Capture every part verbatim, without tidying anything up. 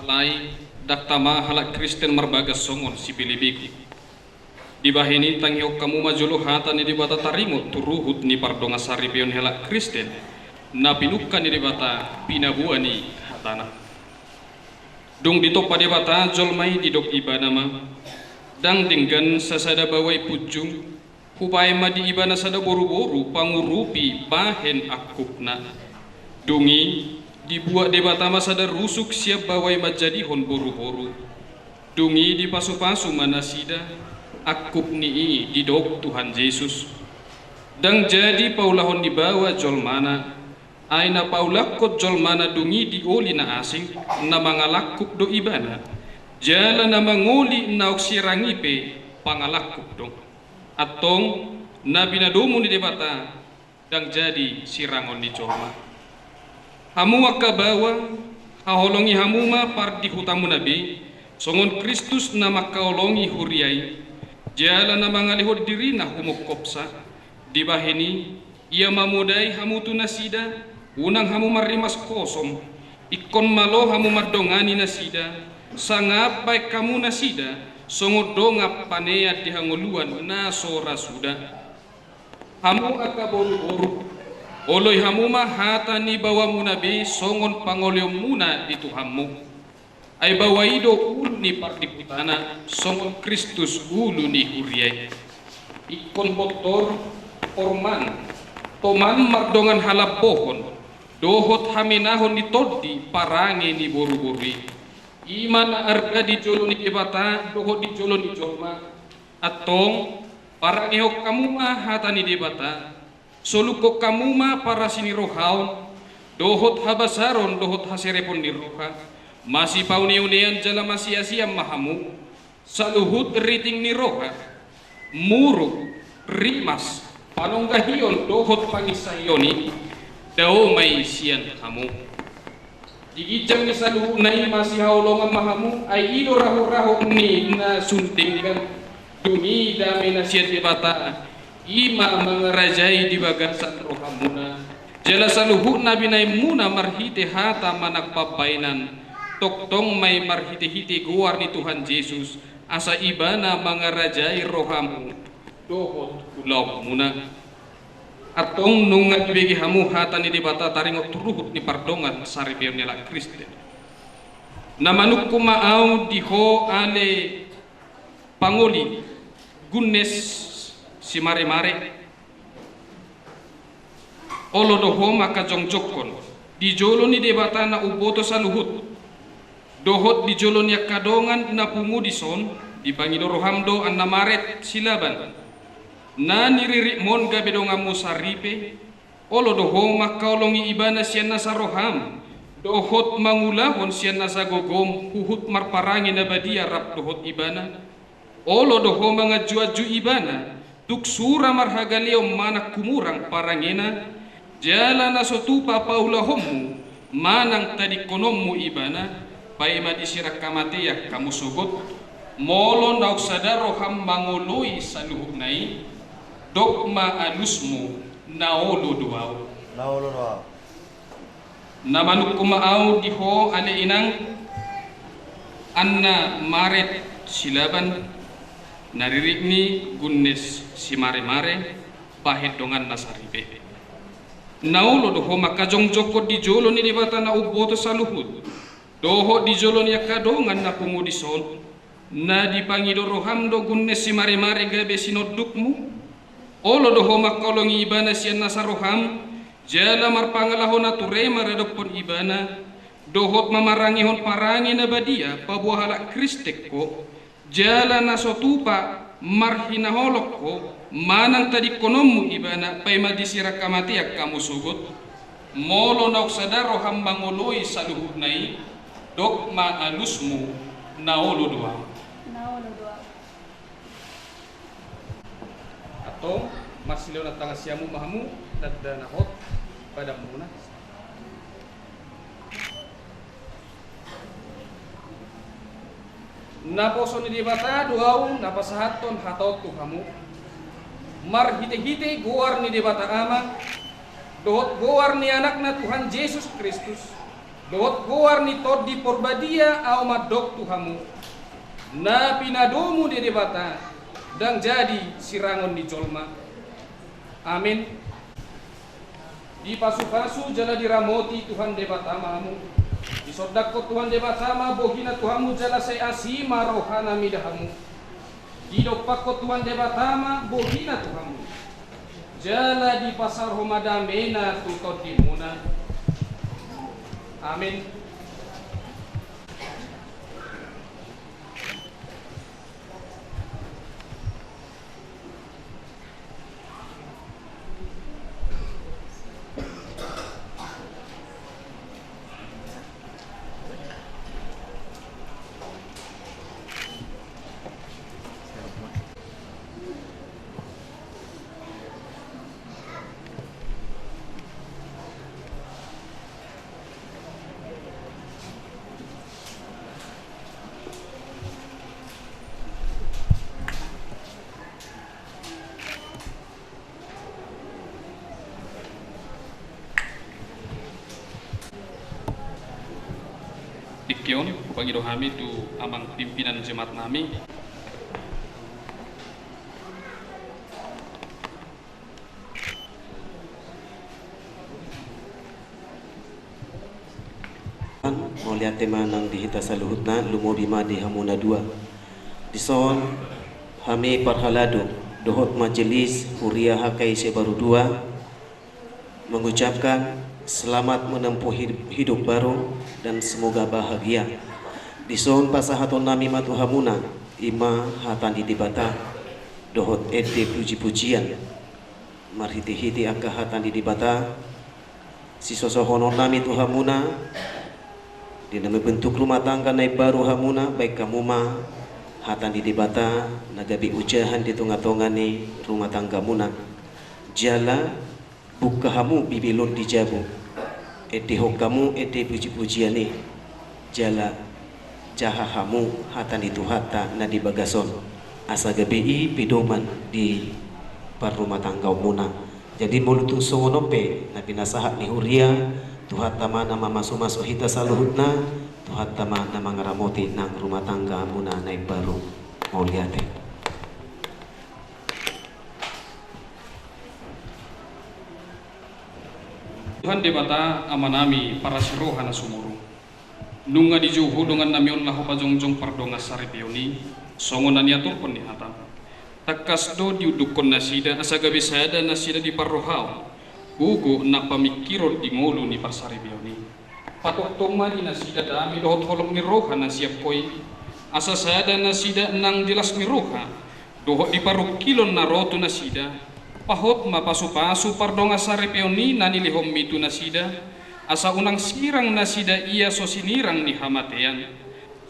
Alai, ndang tama halak Kristen marbagas songon sipelebegu. Dibahen i tangihon hamu ma jolo hata ni Debata taringot tu ruhut ni pardongansaripeon ni halak Kristen, na pinungka ni Debata pinaboa ni hatana. Dung ditompa Debata jolma i, didok Ibana ma: Ndang denggan sasada baoa i punjung, hupaima di ibana sada boruboru pangurupi bahen angkupna. Dung i dibuat Debata ma sada rusuk sian baoa i manjadihon boruboru. Dung i dipasupasu ma nasida angkup ni i, didok Tuhan Jesus: Ndang jadi paulahon ni baoa jolmana, ai na paulakkon jolmana dung i di oli na asing, na mangalangkup do ibana, jala na mangoli naung sirang i pe pangalangkup do. Antong, na pinadomu ni Debata ndang jadi sirangon ni jolma. Hamu angka baoa, haholongi hamu ma pardihutamuna be, songon Kristus na mangkaholongi huria i, jala na mangalehon dirina humongkopsa. Dibahen i, ia mamodai hamu tu nasida, unang hamu marrimas hosom. Ingkon malo hamu mandongani nasida, sangap baen hamu nasida songon dongan panean di hangoluan na so ra suda. Hamu angka boruboru, oloi hamu ma hata ni baoamuna be songon pangoloionmuna di Tuhanmu. Ai baoa i do ulu ni pardihutana, songon Kristus ulu ni huria i. Ingkon bontor, porman, toman mardongan halambohon dohot hamenahon ni tondi parange ni boruboru i. I ma na arga di jolo ni Debata dohot di jolo ni jolma. Antong, parangehon hamu ma hata ni Debata, solukhon hamu ma parasi ni rohaon dohot habasaron dohot haserepon ni roha. Masipauneunean jala masiasian ma hamu. Saluhut riting ni roha, muruk, rimas, panonggahion dohot panginsahion i, dao ma i sian hamu. Di ginjang ni saluhutna i masihaholongan ma hamu, ai i do rahutrahut ni na sun denggan. Dung i dame na sian Debata, i ma mangarajai di bagasan rohamuna. Jala saluhutna binahenmuna marhite hata manang pambahenan, tongtong ma i marhitehite goar ni Tuhan Jesus, asa Ibana mangarajai rohamu dohot ulaonmuna. Antong nunga dibege hamu hata ni Debata taringot tu ruhut ni pardongansaripeon ni halak Kristen. Na manungkun ma ahu di ho ale pangoli, Gunnes Simaremare. Olo do ho mangkajongjongkon di jolo ni Debata na umboto saluhut, dohot di jolo ni angka dongan na pungu dison, dipangido roham do Anna Maret Silaban, na niriritmon gabe donganmu saripe. Olo do ho mangkaholongi ibana sian nasa roham, dohot mangulahon sian nasa gogom huhut marparange na badia rap dohot ibana. Olo do ho manganjuanju ibana, tung sura marhagaleon manang humurang parangena, jala na so tupa paulahonmu manang tadingkononmu ibana, paima disirang hamatean hamu sogot. Molo naung sada roham mangoloi saluhutna i, dok ma alusmu: Na olo do ahu. Na olo do ahu. Na manungkun ma ahu di ho ale inang Anna Maret Silaban, na ririt ni Gunnes Simaremare, bahen donganna saripe. Na olo do ho mangkajongjongkon di jolo ni Debata na umboto saluhut, dohot di jolo ni angka dongan na pungu dison, na dipangido roham do gunne simaremare gabe sinondukmu? Olo do ho mangkaholongi ibana sian nasa roham, jala marpangalaho na ture maradophon ibana, dohot mamarangehon parange na badia paboa halak Kristen ho, jala na so tupa marhinaholong ho, manang tadingkononmu ibana paima disirang hamatean hamu sogot? Molo naung sada roham mangoloi saluhutna i, dok ma alusmu, na olo do ahu. Na olo do ahu. Antong, marsilehonan tangan siamun ma hamu, tanda na hot badanmuna. Naposo ni Debata do ahu na pasahathon hata on tu hamu, marhitehite goar ni Debata Ama, dohot goar ni Anakna Tuhan Jesus Kristus, dohot goar ni Tondi Porbadia ahu mandok tu hamu: Na pinadomu do Debata, ndang jadi sirangon ni jolma. Amen. Dipasupasu jala diramoti Tuhan Debata ma hamu. Disondangkon Tuhan Debata ma bohina tu hamu jala sai asi ma rohana mida hamu. Didompakkon Tuhan Debata ma bohina tu hamu, jala dipasaorhon ma damena tu tondimuna. Amen. Dengke on hupangido hami tu amang pimpinan jemaat nami. Mauliate ma nang di hita saluhutna, lumobi ma di hamu na dua. Dison hami parhalado dohot majelis huria H K I C Baru dua mengucapkan selamat menempuh hid-, hidup baru dan semoga bahagia. Dison pasahaton nami ma tu hamuna, i ma hata ni Debata dohot ende puji-pujian. Marhite-hite angka hata ni Debata, sisosohonon nami tu hamuna, di na membentuk rumah tangga na imbaru hamuna, baen hamu ma hata ni Debata na gabe ojahan di tonga-tonga ni rumah tanggamuna. Jala buka hamu Bibel on di jabu, endehon hamu ende puji-pujian i, jala jaha hamu hata ni Tuhanta na di bagas on, asa gabe i pedoman di parrumatanggaonmuna. Jadi molo tung songon on pe na pinasahat ni huria, Tuhanta ma na mamasu-masu hita saluhutna, Tuhanta ma na mangaramoti nang rumah tanggamuna na imbaru. Mauliate. Tuhan Debata Amanami parasi roha na sumurung. Nunga dijou Ho dongannami on laho pajongjong pardongansaripeon i, songon na niaturhon ni hataM. Tangkas do diundukhon nasida asa gabe sada nasida di parrohaon, gogo na pamingkiron di ngolu ni parsaripeon i. Patongtong ma di nasida dame dohot holong ni roha na sian Ho i, asa sada nasida nang di las ni roha, dohot di parungkilon na ro tu nasida. Pahot ma pasu-pasu pardongansaripeon i na nilehonMi tu nasida, asa unang sirang nasida ia so sinirang ni hamatean.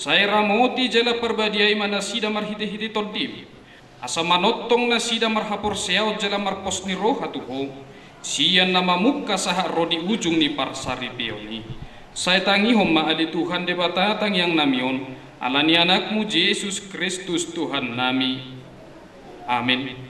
Sai ramoti jala parbadiai ma nasida marhite-hite TondiM, asa manongtong nasida marhaporseaon jala marpos ni roha tu Ho, sian na mamungka sahat ro di ujung ni parsaripeon i. Sai tangihon ma ale Tuhan Debata tangiangnami on, ala ni AnakMu Jesus Kristus Tuhannami. Amen.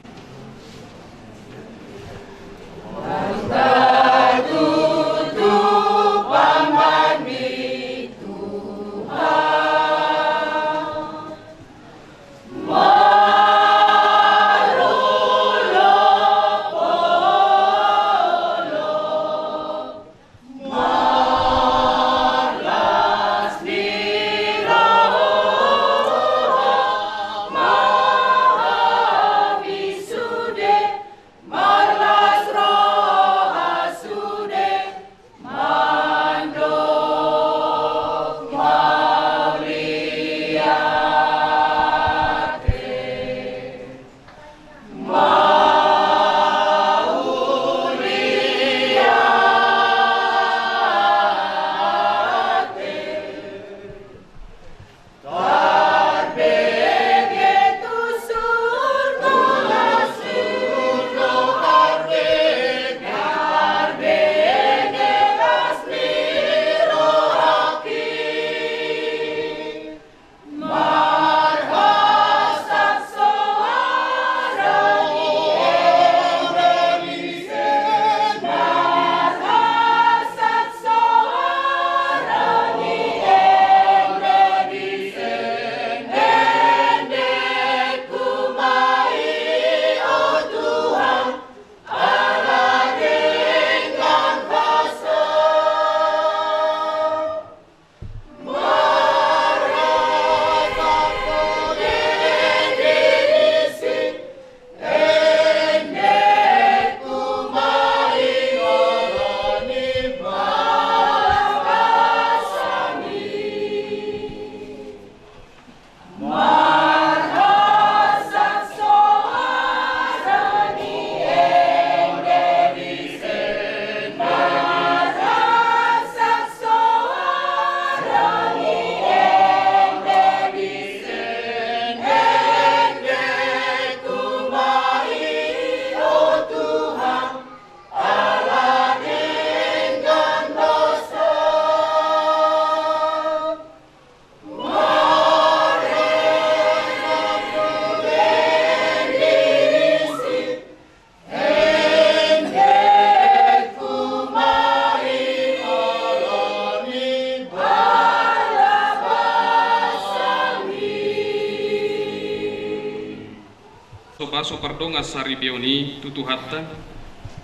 Pasu pardongansaripeon i tu Tuhanta,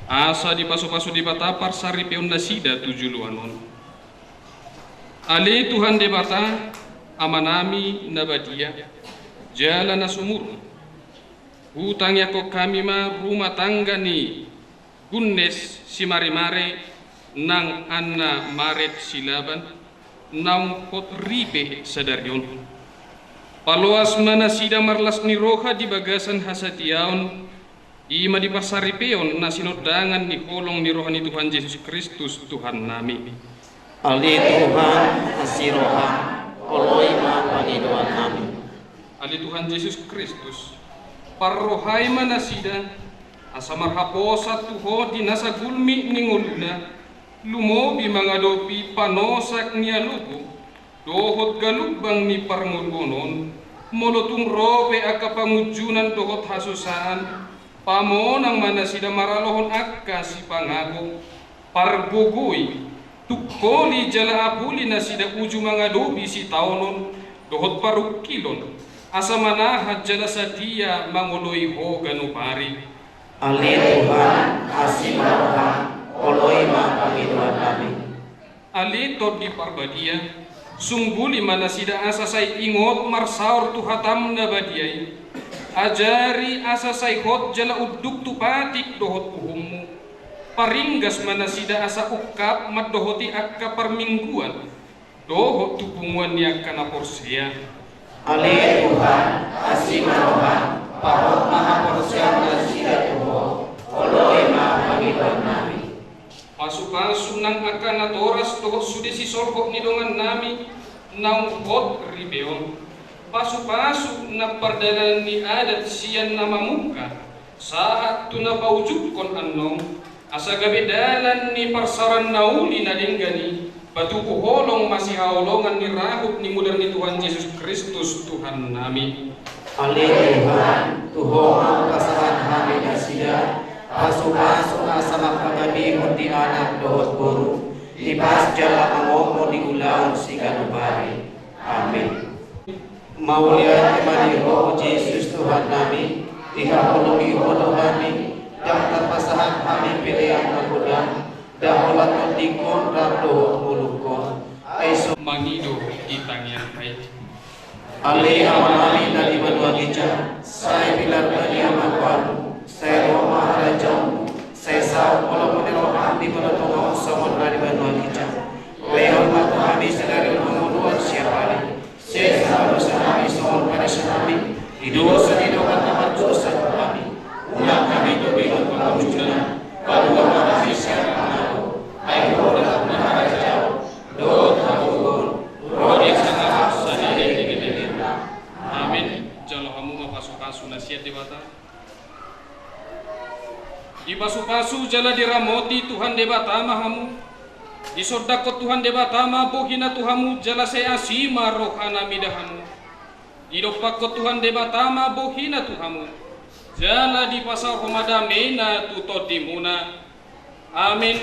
asa dipasupasu Debata parsaripeonnasida tu joloan on. Ale Tuhan Debata, Amanami na badia, jala na sumurung, hutangiangkon hami ma rumah tangga ni Gunnes Simaremare nang Anna Maret Silaban, naung hot ripe sadari on. Paloas ma nasida marlas ni roha di bagasan hasatiaon, i ma di parsaripeon na sinondangan ni holong ni roha ni Tuhan Jesus Kristus Tuhannami. Ale Tuhan, asi roham, oloi ma pangidoannami. Ale Tuhan Jesus Kristus, parrohai ma nasida, asa marhaposan tu Ho di nasa gulmit ni ngoluna, lumobi mangadopi panosak ni alogo dohot galumbang ni parngoluon on, molo tung ro pe angka pangunjunan dohot hasusaan, pamonang ma nasida maralohon angka sipangago, pargogoi, tungkoli jala apuli nasida uju mangadopi sitaonon dohot parungkilon, asa manahan jala satia mangoloi Ho ganup ari. Ale Tuhan, asi ma roham, oloi ma pangidoannami. Ale Tondi Parbadia, sungguli ma nasida asa sai ingot marsaor tu hatam na badia i. Ajari asa sai hot jala unduk tu patik dohot uhummu. Paringgas ma nasida asa ungkap mandohoti angka parmingguan dohot tu punguan ni angka na porsea. Ale Tuhan, asi ma roham, pahot ma haporseaon nasida tu Ho, oloi ma pangidoannami. Pasupasu nang angka natoras dohot sude sisolhot ni dongannami naung hot ripe on. Pasupasu nang pardalanan ni adat sian na mamungka sahat tu na paujungkon annon, asa gabe dalan ni parsaoran na uli na denggan i, patubu holong masihaholongan ni rahup ni mudar ni Tuhan Jesus Kristus Tuhannami. Ale Tuhan, tu Ho ma hupasahat hami nasida, pasupasu asa mangkagabihon di anak dohot boru, di pas jala mangomo di ulaon siganup ari. Amin. Mauliate ma di Ho Jesus Tuhannami, dihaholongi Ho do hami, ndang tarpasahat hami pelean na godang, ndang holan tondingkon rap dohot ngolungkon. Ai so mangido di tangiang ai. Ale Amanami na di banua ginjang, sai pinarbadia ma goarmu, sai ro ma harajaonmu, sai saut ma lomo ni roham di banua tonga on songon na di banua ginjang. Lehon ma tu hami sadari on hangoluan siapari. Sesa ma dosanami songon panesanami di dosa ni dongan na mardosa tu hami. Unang hami togihon tu pangunjunan, palua ma hami sian pangago. Ai Ho do na harajaon, dohot hagogoon, dohot hasangapon sadari on hinggo tu na. Amin. Jalo hamu ma pasupasu na sian Debata. Dipasupasu jala diramoti Tuhan Debata ma hamu. Disondangkon Tuhan Debata ma bohina tu hamu jala sai asi ma rohana mida hamu. Didompakkon Tuhan Debata ma bohina tu hamu, jala dipasaorhon ma damena tu tondimuna. Amin.